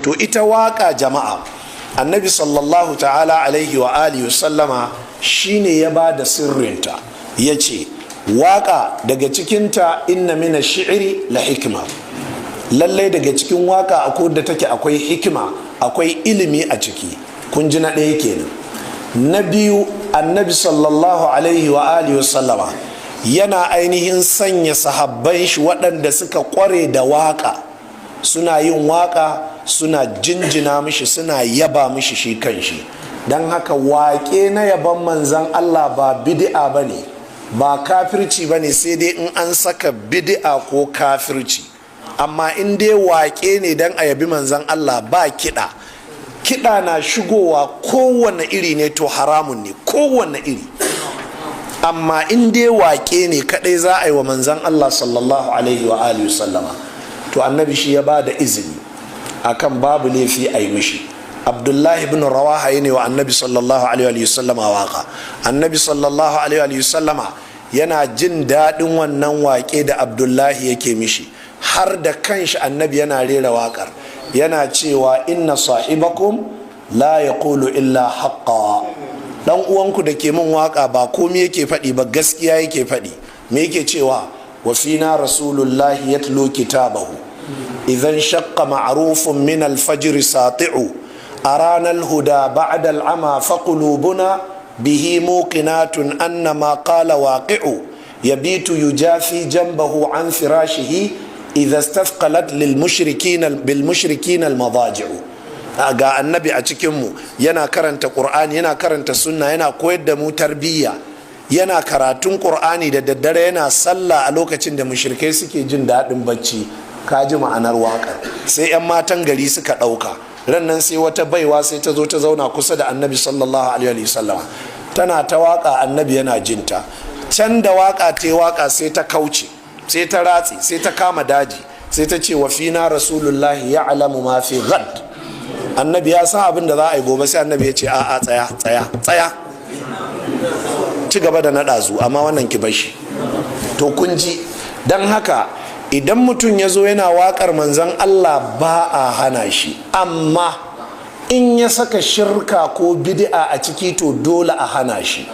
To ita waka, jama'a, Annabi sallallahu ta'ala alaihi wa alihi sallama shine ya ba da sirrinta. Ya ce waka daga cikinta, inna mina shi'iri la hikima. Lallai daga cikin waka akwai da take akwai hikima, akwai ilimi a ciki. Kun ji na ɗaya kenan. Na biyu, Annabi sallallahu alaihi wa alihi sallama yana ainihin sanya sahabban shi waɗanda suka ƙware da waka suna yin waka, suna jinjina mishi, suna yaba mishi shi kan shi. Don haka waƙe na yaban Manzan Allah ba bid'a ba ne, ba kafirci ba ne, sai dai in an saka bid'a ko kafirci. Amma in dai waƙe ne don a yabi Manzan Allah, ba kiɗa, kiɗa na shigowa kowane iri ne, to haramun ne kowane iri. Amma in dai waƙe ne kaɗai za a yi wa Manzan Allah sallallahu alaihi wa alihi sallama, to Annabi shi ya ba da izini akan babu laifi a yi mishi. Abdullahi ibn Rawaha ne wa Annabi sallallahu alaihi wa sallama waka. Annabi sallallahu alaihi wa sallama yana jin daɗin wannan waƙe da Abdullahi yake mishi. Har da kanshi Annabi yana rera waƙar, yana cewa, "Inna sahibakum la yaqulu illa haqqa." Dan uwanku da ke min waka ba komai yake faɗi ba, gaskiya yake faɗi. Me yake cewa? "Wa fina Rasulullahi yatlu kitabahu idan shaqqa ma'rufun min al-fajr sati'u, arana al-huda ba'da al-ama fa qulubuna bihi muqinatun anna ma qala waqi'u, yabitu yujafi janbahu an firashihi idha istafqalat lil mushrikin bil mushrikin al madaji'u." Ga Annabi a cikinmu yana karanta Ƙur'ani, yana karanta sunna, yana koyar da mu tarbiyya, yana karatun Ƙur'ani da daddare, yana sallah a lokacin da mushrikai suke jin daɗin bacci. Ka ji ma'anar waƙar. Sai 'yan matan gari suka ɗauka. Rannan sai wata baiwa sai ta zo ta zauna kusa da Annabi sallallahu alaihi wasallama, tana ta waƙa, Annabi yana jinta. Can da waƙa ta waƙa, sai ta kauce, sai ta ratse, sai ta kama daji, sai ta ce, "Wa fina Rasulullahi ya'lamu ma fi ghad." Annabi ya san abin da za a yi gobe. Sai Annabi ya ce, "A'a, tsaya, tsaya, tsaya, ci gaba da naɗa zu, amma wannan ki bashi." To kun ji. Don haka idan mutum ya zo yana waƙar Manzan Allah, ba a hana shi, amma in ya saka shirka ko bid'a a ciki, to dole a hana shi.